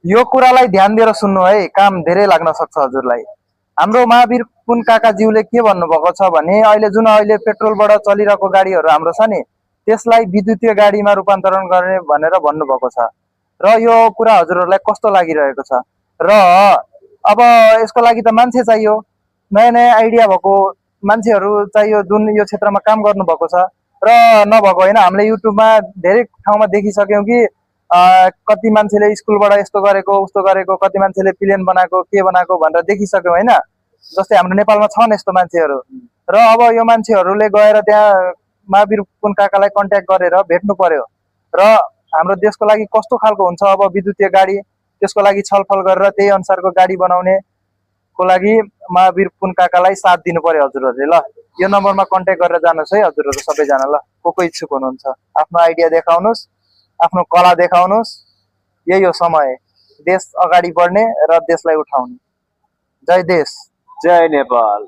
यो कुरालाई ध्यान दिएर सुन्नु है, काम धेरै लाग्न सक्छ हजुरलाई। हाम्रो महावीर पुन काकाज्यूले के भन्नुभएको छ भने अहिले पेट्रोलबाट चलिरहेको गाडीहरू हाम्रो छ नि, त्यसलाई विद्युतीय गाडीमा रूपान्तरण गर्ने भनेर भन्नुभएको छ। र यो कुरा हजुरहरूलाई कस्तो लागिरहेको छ? र अब यसको लागि त मान्छे चाहियो, नयाँ नयाँ आइडिया भएको मान्छेहरू चाहियो जुन यो क्षेत्रमा काम गर्नुभएको छ। र नभएको होइन, हामीले युट्युबमा धेरै ठाउँमा देखिसक्यौँ कि कति मान्छेले स्कुलबाट यस्तो गरेको उस्तो गरेको, कति मान्छेले प्लेन बनाएको के बनाएको भनेर देखिसक्यौँ होइन। जस्तै हाम्रो नेपालमा छन् यस्तो मान्छेहरू। र अब यो मान्छेहरूले गएर त्यहाँ महावीर पुन काकालाई कन्ट्याक्ट गरेर भेट्नु पर्यो र हाम्रो देशको लागि कस्तो खालको हुन्छ अब विद्युतीय गाडी, त्यसको लागि छलफल गरेर त्यही अनुसारको गाडी बनाउने को लागि महावीर पुन काकालाई साथ दिनु पर्यो हजुरहरूले। ल, यो नम्बरमा कन्ट्याक्ट गरेर जानुहोस् है हजुरहरू सबैजना। ल, को इच्छुक हुनुहुन्छ आफ्नो आइडिया देखाउनुहोस्, आफ्नो कला देखाउनुहोस्। यही हो समय, देश अगाडि बढ्ने र देशलाई उठाउने। जय देश, जय नेपाल।